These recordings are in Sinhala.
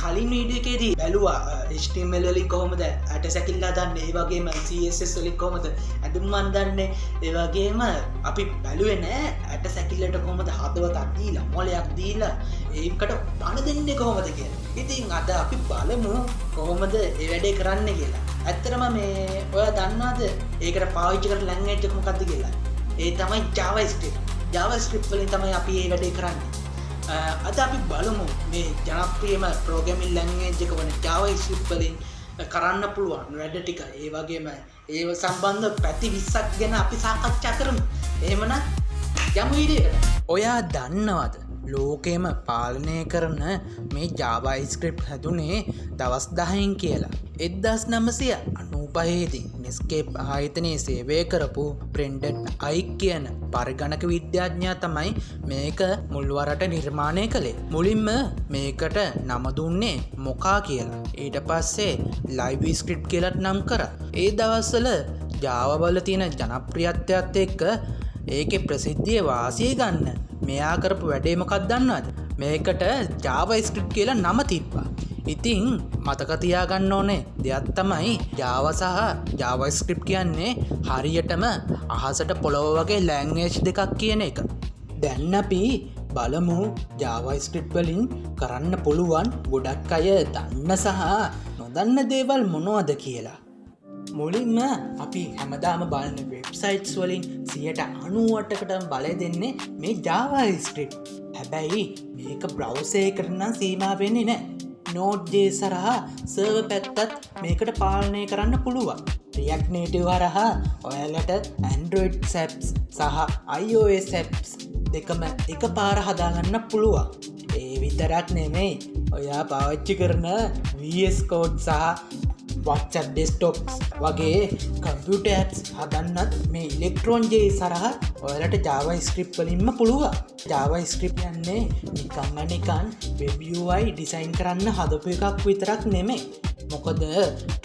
කලින් වීඩියෝ එකේදී බැලුවා HTML වලින් කොහොමද ඇට සැකිල්ල හදන්නේ, ඒ වගේම CSS වලින් කොහොමද ඇඳුම් අඳින්නේ, ඒ වගේම අපි බැලුවේ නෑ ඇට සැකිල්ලට කොහොමද හදවතක් දීලා මොලයක් දීලා ඒකට පණ දෙන්නේ කොහොමද කියලා. ඉතින් අද අපි බලමු කොහොමද ඒ වැඩේ කරන්න කියලා. ඇත්තටම මේ ඔයා දන්නවද ඒකට පාවිච්චි කරන ලැන්ග්වේජ් එක මොකක්ද කියලා? ඒ තමයි JavaScript. JavaScript වලින් තමයි අපි මේ වැඩේ කරන්නේ. අද අපි බලමු මේ ජනප්‍රියම ප්‍රෝග්‍රෑමින් ලැන්ග්වේජ් එක වන JavaScript වලින් කරන්න පුළුවන් වැඩ ටික. ඒ වගේම ඒව සම්බන්ධ පැති 20ක් ගැන අපි සාකච්ඡා කරමු. එහෙමනම් යමු වීඩියෝ එකට. ඔයා දන්නවද ලෝකෙම පාලනය කරන මේ JavaScript හැදුනේ දවස් 10න් කියලා? 1995දී නෙට්ස්කේප් ආයතනයේ සේවය කරපු බ්‍රෙන්ඩන් අයික් කියන පරිගණක විද්‍යාඥයා තමයි මේක මුල්වරට නිර්මාණය කළේ. මුලින්ම මේකට නම දුන්නේ මොකා කියලා. ඊට පස්සේ ලයිව් ස්ක්‍රිප්ට් කියලත් නම් කරා. ඒ දවස්වල Java වල තියෙන ජනප්‍රියත්වයත් එක්ක ඒකේ ප්‍රසිද්ධිය වාසිය ගන්න මෙයා කරපු වැඩේ මොකක්ද දන්නවද? මේකට JavaScript කියලා නම තිබ්බා. ඉතින් මතක තියාගන්න ඕනේ දෙයක් තමයි Java සහ JavaScript කියන්නේ හරියටම අහසට පොළොව වගේ ලැන්ග්වේජ් දෙකක් කියන එක. දැන් අපි බලමු JavaScript වලින් කරන්න පුළුවන් ගොඩක් අය දන්න සහ නොදන්න දේවල් මොනවද කියලා. මුලින්ම අපි හැමදාම බලන වෙබ්සයිට්ස් වලින් 98%කටම බලය දෙන්නේ මේ JavaScript. හැබැයි මේක බ්‍රවුසර් එකට නම් සීමා වෙන්නේ නෑ. Node.js හරහා සර්වර් පැත්තත් මේකට පාලනය කරන්න පුළුවන්. React Native හරහා ඔයාලට Android apps සහ iOS apps දෙකම එකපාර හදාගන්න පුළුවන්. ඒ විතරක් නෙමෙයි, ඔයා පාවිච්චි කරන VS Code සහ WhatsApp desktops වගේ කම්පියුටර් ඇප්ස් හදන්නත් මේ Electron JS හරහා ඔයාලට JavaScript වලින්ම පුළුවන්. JavaScript කියන්නේ නිකම්ම නිකන් web UI design කරන්න හදපු එකක් විතරක් නෙමෙයි. මොකද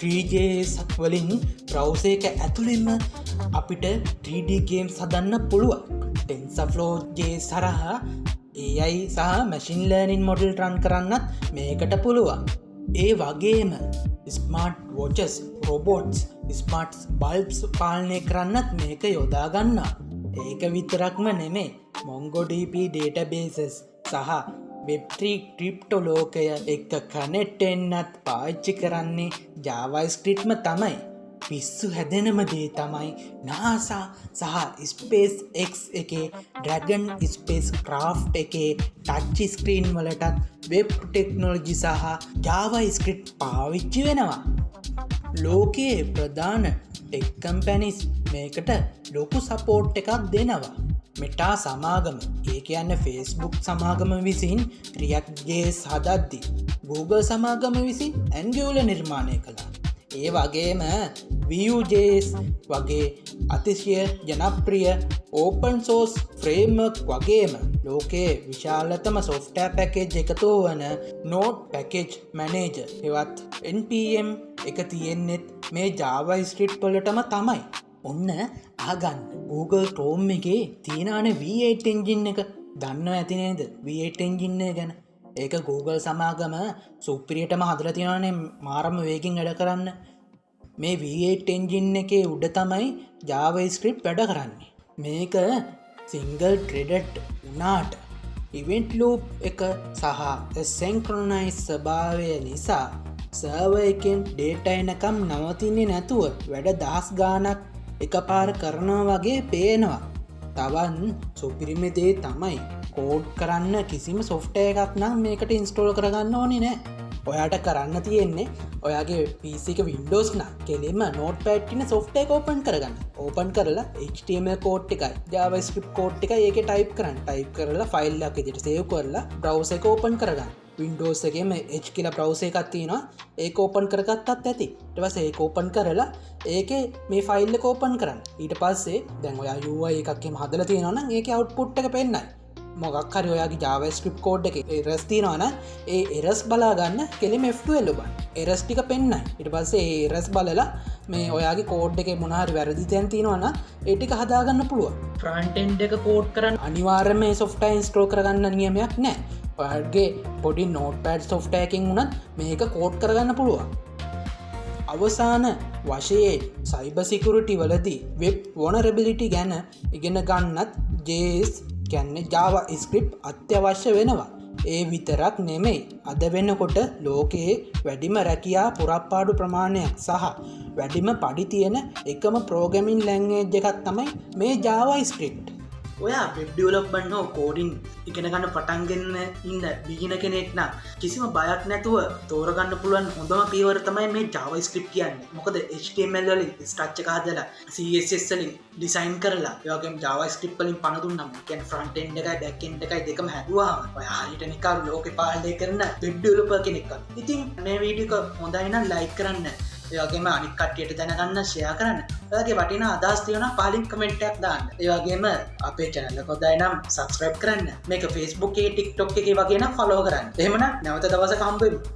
3JS වලින් බ්‍රවුසර් එක ඇතුළෙන්ම අපිට 3D games හදන්න පුළුවන්. TensorFlow JS හරහා AI සහ මැෂින් ලර්නින් මොඩල් රන් කරන්නත් මේකට පුළුවන්. ඒ වගේම ස්මාර්ට් වොචස්, රොබොට්ස්, ස්මාර්ට් බල්බ්ස් පාලනය කරන්නත් මේක යොදා ගන්නා. ඒක විතරක්ම නෙමේ, MongoDB ඩේටාබේසස් සහ Web3 crypto ලෝකය එක්ක කනෙක්ට් වෙන්නත් පාවිච්චි කරන්නේ JavaScriptම තමයි. පිස්සු හැදෙනම දේ තමයි NASA සහ SpaceX එකේ ඩ්‍රැගන් ස්පේස් ක්‍රාෆ්ට් එකේ ටච් ස්ක්‍රීන් වලටත් වෙබ් ටෙක්නොලොජි සහ JavaScript පාවිච්චි වෙනවා. ලෝකයේ ප්‍රධාන ටෙක් කම්පැනිස් මේකට ලොකු සපෝට් එකක් දෙනවා. මෙටා සමාගම, ඒ කියන්නේ Facebook සමාගම විසින් React JS හදද්දි Google සමාගම විසින් Angular නිර්මාණය කළා. ඒ වගේම Vue.js වගේ අතිශය ජනප්‍රිය ඕපන් සෝස් ෆ්‍රේම්වර්ක් වගේම ලෝකයේ විශාලතම සොෆ්ට්වෙයාර් පැකේජ් එකතු වන නෝඩ් පැකේජ් මැනේජර් හෙවත් NPM එක තියෙන්නෙත් මේ JavaScript වලටම තමයි. ඔන්න අහගන්න, Google Chrome එකේ තියෙනවනේ V8 engine එක. දන්නව ඇති නේද V8 engine එක ගැන? ඒක Google සමාගම සුපිරියටම හදලා තියෙනවනේ මාරම වේගෙන් වැඩ කරන්න. මේ V8 engine එකේ උඩ තමයි JavaScript වැඩ කරන්නේ. මේක සිංගල් ත්‍රෙඩඩ් වුණාට ඉවෙන්ට් ලූප් එක සහ ඇසින්ක්‍රොනස් ස්වභාවය නිසා සර්වර් එකෙන් ඩේටා එනකම් නවතින්නේ නැතුව වැඩ දහස් ගාණක් එකපාර කරනවා වගේ පේනවා. තවත් සුපිරිම දේ තමයි කෝඩ් කරන්න කිසිම සොෆ්ට්වෙයාර් එකක් නම් මේකට ඉන්ස්ටෝල් කරගන්න ඕනේ නෑ. ඔයාට කරන්න තියෙන්නේ ඔයාගේ PC එක Windows නම් කෙලින්ම Notepad කියන සොෆ්ට්වෙයාර් එක ඕපන් කරගන්න. ඕපන් කරලා HTML code එකයි JavaScript code එකයි ඒකේ ටයිප් කරන්න. ටයිප් කරලා ෆයිල් එකක් විදිහට සේව් කරලා බ්‍රවුසර් එක ඕපන් කරගන්න. Windows එකේම Edge කියලා බ්‍රවුසර් එකක් තියෙනවා. ඒක ඕපන් කරගත්තත් ඇති. ඊට පස්සේ ඒක ඕපන් කරලා ඒකේ මේ ෆයිල් එක ඕපන් කරන්න. ඊට පස්සේ දැන් ඔයා UI එකක් එහෙම හදලා තියෙනවා නම් ඒකේ අවුට්පුට් එක පෙන්නයි. මොකක් හරි ඔයාගේ JavaScript code එකේ එරර්ස් තියෙනවා නම් ඒ එරර්ස් බලා ගන්න කෙලින්ම F12 ඔබන්න. එරර්ස් ටික පෙන්නයි. ඊට පස්සේ ඒ එරර්ස් බලලා මේ ඔයාගේ කෝඩ් එකේ මොන හරි වැරදි තැන් තියෙනවා නම් ඒ ටික හදාගන්න පුළුවන්. ෆ්‍රන්ට් එන්ඩ් එක කෝඩ් කරන්න අනිවාර්යයෙන්ම මේ සොෆ්ට්වෙයාර් ඉන්ස්ටෝල් කරගන්න නියමයක් නෑ. ඔයාගේ පොඩි නෝට් පෑඩ් සොෆ්ට්වෙයාර් එකකින් වුණත් මේක කෝඩ් කරගන්න පුළුවන්. අවසාන වශයෙන් සයිබර් සිකියුරිටි වලදී වෙබ් වල්නරබිලිටි ගැන ඉගෙන ගන්නත් JS කියන්නේ Java script අත්‍යවශ්‍ය වෙනවා. ඒ විතරක් නෙමෙයි, අද වෙනකොට ලෝකයේ වැඩිම රැකියා පුරප්පාඩු ප්‍රමාණයක් සහ වැඩිම පඩි තියෙන එකම ප්‍රෝග්‍රෑමින් ලැන්ග්වේජ් එකක් තමයි මේ Java script. ඔයා වෙබ් ඩෙවලොප්මන්ට් හෝ කෝඩින් ඉගෙන ගන්න පටන් ගන්න ඉන්න බිගිනර් කෙනෙක් නම් කිසිම බයක් නැතුව තෝරගන්න පුළුවන් හොඳම පියවර තමයි මේ JavaScript කියන්නේ. මොකද HTML වලින් ස්ට්‍රක්චර් එක හදලා, CSS වලින් ඩිසයින් කරලා, ඒ වගේම JavaScript වලින් පණ දුන්නාම, ඒ කියන්නේ ෆ්‍රන්ට් එන්ඩ් එකයි බෑක් එන්ඩ් එකයි දෙකම හැදුවාම ඔයා හරියට නිකන් ලෝකෙ පාලනය කරන වෙබ් ඩෙවලොපර් කෙනෙක් වගේ. ඉතින් මේ වීඩියෝ එක හොඳයි නම් ලයික් කරන්න. ඒ වගේම අනිත් කට්ටියට දැනගන්න ෂෙයා කරන්න. ඔයාගේ වටිනා අදහස් තියෙනවා පහලින් කමෙන්ට් එකක් දාන්න. ඒ වගේම අපේ channel එක හොඳයි නම් subscribe කරන්න. මේක Facebook එකේ, TikTok එකේ වගේ නම් follow කරන්න. එහෙමනම් නැවත දවසක හම්බ වෙමු.